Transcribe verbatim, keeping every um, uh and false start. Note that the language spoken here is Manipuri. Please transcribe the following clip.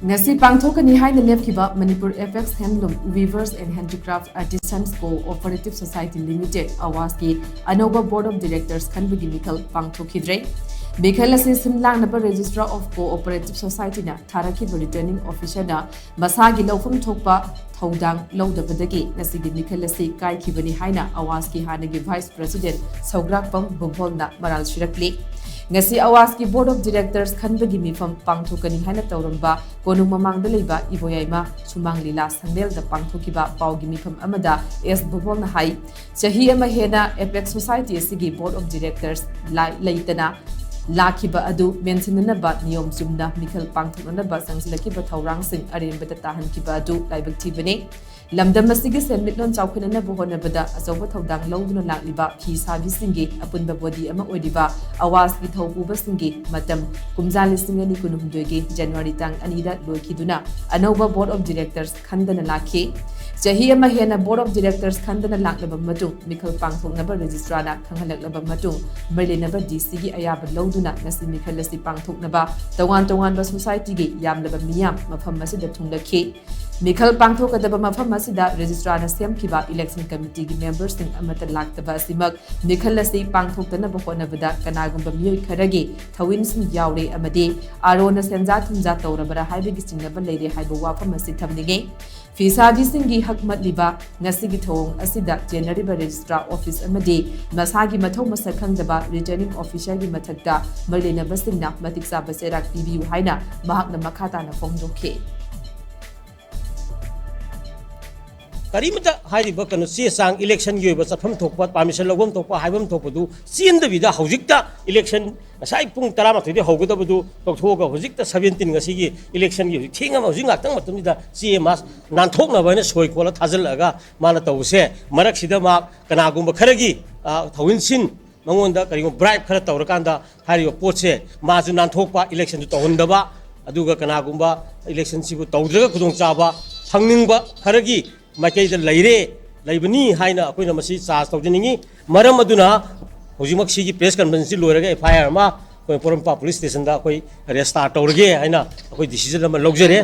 ꯉꯁꯤ ꯄꯥꯡꯊꯣꯛꯀꯅꯤ ꯍꯥꯏꯅ ꯂꯦꯞꯈꯤꯕ Manipur Apex Handloom Weavers and Handicraft Artisans Co-operative Society Limited, ꯑꯋꯥꯁꯀꯤ ꯑꯅꯧꯕ Board of Directors ꯈꯟꯕꯒꯤ ꯃꯤꯈꯜ ꯄꯥꯡꯊꯣꯛꯈꯤꯗ꯭ꯔꯦ꯫ ꯃꯤꯈꯜ ꯑꯁꯤ ꯁꯤꯟ ꯂꯥꯡꯅꯕ Registrar of Co-operative Society ꯅ ꯊꯥꯔꯛꯈꯤꯕ Returning Officer ꯅ ꯃꯁꯥꯒꯤ ꯂꯧꯐꯝ ꯊꯣꯛꯄ ꯊꯧꯗꯥꯡ ꯂꯧꯗꯕꯗꯒꯤ ꯉꯁꯤꯒꯤ ꯃꯤꯈꯜ ꯑꯁꯤ ꯀꯥꯏꯈꯤꯕꯅꯤ ꯍꯥꯏꯅ ꯑꯋꯥꯁꯀꯤ ꯍꯥꯟꯅꯒꯤ Vice President ꯁꯧꯒ꯭ꯔꯥꯛꯄꯝ ꯕꯨꯕꯣꯜꯅ ꯃꯔꯥꯜ ꯁꯤꯔꯛꯂꯤ꯫ ꯉꯁꯤ ꯑꯋꯥꯁꯀꯤ Board of Directors ꯈꯟꯕꯒꯤ ꯃꯤꯐꯝ ꯄꯥꯡꯊꯣꯛꯀꯅꯤ ꯍꯥꯏꯅ ꯇꯧꯔꯝꯕ ꯀꯣꯅꯨꯡ ꯃꯃꯥꯡꯗ ꯂꯩꯕ ꯏꯕꯣꯌꯥꯏꯃ ꯁꯨꯃꯥꯡ ꯂꯤꯂꯥ ꯁꯪꯂꯦꯜꯗ ꯄꯥꯡꯊꯣꯛꯈꯤꯕ ꯄꯥꯎꯒꯤ ꯃꯤꯐꯝ ꯑꯃꯗ ꯑꯦꯁ ꯕꯨꯕꯣꯜꯅ ꯍꯥꯏ, ꯆꯍꯤ ꯑꯃ ꯍꯦꯟꯅ Apex Society ꯑꯁꯤꯒꯤ Board of Directors ꯂꯥꯏ-, ꯂꯩꯇꯅ ꯂꯥꯛꯈꯤꯕ ꯑꯗꯨ ꯃꯦꯟꯁꯤꯟꯅꯅꯕ ꯅꯤꯌꯣꯝ ꯆꯨꯝꯅ ꯃꯤꯈꯜ ꯄꯥꯡꯊꯣꯛꯅꯅꯕ ꯆꯪꯁꯤꯜꯂꯛꯈꯤꯕ ꯊꯧꯔꯥꯡꯁꯤꯡ ꯑꯔꯦꯝꯕꯗ ꯇꯥꯍꯟꯈꯤꯕ ꯑꯗꯨ ꯂꯥꯏꯕꯛ ꯊꯤꯕꯅꯤ꯫ ꯂꯝꯗꯝ ꯑꯁꯤꯒꯤ ꯁꯦꯟꯃꯤꯠꯂꯣꯟ ꯆꯥꯎꯈꯠꯅꯅꯕ ꯍꯣꯠꯅꯕꯗ ꯑꯆꯧꯕ ꯊꯧꯗꯥꯡ ꯂꯧꯗꯨꯅ ꯂꯥꯛꯂꯤꯕ ꯐꯤ ꯁꯥꯕꯤꯁꯤꯡꯒꯤ ꯑꯄꯨꯟꯕ body ꯑꯃ ꯑꯣꯏꯔꯤꯕ ꯑꯋꯥꯁꯀꯤ ꯊꯧꯄꯨꯕꯁꯤꯡꯒꯤ ꯃꯇꯝ ꯀꯨꯝꯖꯥ ꯂꯤꯁꯤꯡ ꯑꯅꯤ ꯀꯨꯟꯍꯨꯝꯗꯣꯏꯒꯤ January ꯇꯥꯡ ꯑꯅꯤꯗ ꯂꯣꯏꯈꯤꯗꯨꯅ ꯑꯅꯧꯕ Board of Directors ꯈꯟꯗꯅ ꯂꯥꯛꯈꯤ꯫ ꯆꯍꯤ ꯑꯃ ꯍꯦꯟꯅ Board of Directors ꯈꯟꯗꯅ ꯂꯥꯛꯂꯕ ꯃꯇꯨꯡ, ꯃꯤꯈꯜ ꯄꯥꯡꯊꯣꯛꯅꯕ Registrarꯅ ꯈꯪꯍꯜꯂꯛꯂꯕ ꯃꯇꯨꯡ, ꯃꯔꯤ ꯂꯩꯅꯕ DCꯒꯤ ꯑꯌꯥꯕ ꯂꯧꯗꯨꯅ ꯉꯁꯤ ꯃꯤꯈꯜ ꯑꯁꯤ ꯄꯥꯡꯊꯣꯛꯅꯕ ꯇꯣꯉꯥꯟ ꯇꯣꯉꯥꯟꯕ societyꯒꯤ ꯌꯥꯝꯂꯕ ꯃꯤꯌꯥꯝ ꯃꯐꯝ ꯑꯁꯤꯗ ꯊꯨꯡꯂꯈꯤ꯫ ꯃꯤꯈꯜ ꯄꯥꯡꯊꯣꯛꯀꯗꯕ ꯃꯐꯝ ꯑꯁꯤꯗ Registrarꯅ ꯁꯦꯝꯈꯤꯕ Election Committeeꯒꯤ memberꯁꯤꯡ ꯑꯃꯠꯇ ꯂꯥꯛꯇꯕ ꯑꯁꯤꯃꯛ ꯃꯤꯈꯜ ꯑꯁꯤ ꯄꯥꯡꯊꯣꯛꯇꯅꯕ ꯍꯣꯠꯅꯕꯗ ꯀꯅꯥꯒꯨꯝꯕ ꯃꯤꯑꯣꯏ ꯈꯔꯒꯤ ꯊꯧꯑꯣꯏꯟꯁꯤꯡ ꯌꯥꯎꯔꯦ ꯑꯃꯗꯤ ROꯅ ꯁꯦꯟꯖꯥ ꯊꯨꯝꯖꯥ ꯇꯧꯔꯕꯔꯥ ꯍꯥꯏꯕꯒꯤ ꯆꯤꯡꯅꯕ ꯂꯩꯔꯦ ꯍꯥꯏꯕ ꯋꯥꯐꯝ ꯑꯁꯤ ꯊꯝꯅꯤꯡꯉꯤ꯫ ꯐꯤꯁꯥꯕꯤꯁꯤꯡꯒꯤ ꯍꯛ ꯃꯠꯂꯤꯕ ꯉꯁꯤꯒꯤ ꯊꯧꯑꯣꯡ ꯑꯁꯤꯗ ꯆꯦꯟꯅꯔꯤꯕ Registrar Office ꯑꯃꯗꯤ ꯃꯁꯥꯒꯤ ꯃꯊꯧ ꯃꯁꯛ ꯈꯪꯗꯕ Returning Officerꯒꯤ ꯃꯊꯛꯇ ꯃꯔꯤ ꯂꯩꯅꯕꯁꯤꯡꯅ ꯃꯇꯤꯛ ꯆꯥꯕ ꯆꯩꯔꯥꯛ ꯄꯤꯕꯤꯌꯨ ꯍꯥꯏꯅ ꯃꯍꯥꯛꯅ ꯃꯈꯥ ꯇꯥꯅ ꯐꯣꯡꯗꯣꯛꯈꯤ꯫ ꯀꯔꯤꯃꯇ ꯍꯥꯏꯔꯤꯕ ꯀꯩꯅꯣ ꯆꯦ ꯆꯥꯡ electionꯒꯤ ꯑꯣꯏꯕ ꯆꯠꯐꯝ ꯊꯣꯛꯄ, permission ꯂꯧꯐꯝ ꯊꯣꯛꯄ, ꯍꯥꯏꯐꯝ ꯊꯣꯛꯄꯗꯨ ꯆꯦꯟꯗꯕꯤꯗ ꯍꯧꯖꯤꯛꯇ election ꯉꯁꯥꯏ ꯄꯨꯡ ꯇꯔꯥꯃꯥꯊꯣꯏꯗꯒꯤ ꯍꯧꯒꯗꯕꯗꯨ ꯇꯧꯊꯣꯛꯑꯒ ꯍꯧꯖꯤꯛꯇ seventeen ꯉꯁꯤꯒꯤ electionꯒꯤ ꯍꯧꯖꯤꯛ ꯊꯦꯡꯉꯕ ꯍꯧꯖꯤꯛ ꯉꯥꯛꯇꯪ ꯃꯇꯝꯁꯤꯗ ꯆꯦ ꯑꯃ ꯅꯥꯟꯊꯣꯛꯅꯕ ꯍꯥꯏꯅ ꯁꯣꯏ ꯈꯣꯠꯂ ꯊꯥꯖꯤꯜꯂꯛꯑꯒ ꯃꯥꯅ ꯇꯧꯕꯁꯦ ꯃꯔꯛꯁꯤꯗ ꯃꯥ ꯀꯅꯥꯒꯨꯝꯕ ꯈꯔꯒꯤ, ꯑ, ꯊꯧꯑꯣꯏꯟꯁꯤꯟ ꯃꯉꯣꯟꯗ ꯀꯔꯤꯒꯨꯝꯕ bribe ꯈꯔ ꯇꯧꯔꯀꯥꯟꯗ ꯍꯥꯏꯔꯤꯕ ꯄꯣꯠꯁꯦ ꯃꯥꯁꯨ ꯅꯥꯟꯊꯣꯛꯄ, electionꯁꯨ ꯇꯧꯍꯟꯗꯕ, ꯑꯗꯨꯒ ꯀꯅꯥꯒꯨꯝꯕ electionꯁꯤꯕꯨ ꯇꯧꯗ꯭ꯔꯒ ꯈꯨꯗꯣꯡꯆꯥꯕ ꯐꯪꯅꯤꯡꯕ ꯈꯔꯒꯤ ꯃꯥꯏꯀꯩꯗ ꯂꯩꯔꯦ, ꯂꯩꯕꯅꯤ ꯍꯥꯏꯅ ꯑꯩꯈꯣꯏꯅ ꯃꯁꯤ charge ꯇꯧꯖꯅꯤꯡꯉꯤ꯫ ꯃꯔꯝ ꯑꯗꯨꯅ ꯍꯧꯖꯤꯛꯃꯛ ꯁꯤꯒꯤ press conferenceꯁꯤ ꯂꯣꯏꯔꯒ FIR ꯑꯃ ꯑꯩꯈꯣꯏ ꯄꯣꯔꯣꯝꯄꯥꯠ ꯄꯨꯂꯤꯁ ꯁ꯭ꯇꯦꯁꯟꯗ ꯑꯩꯈꯣꯏ ꯔꯦꯖꯤꯁꯇꯥꯔ ꯇꯧꯔꯒꯦ ꯍꯥꯏꯅ ꯑꯩꯈꯣꯏ ꯗꯤꯁꯤꯖꯟ ꯑꯃ ꯂꯧꯖꯔꯦ꯫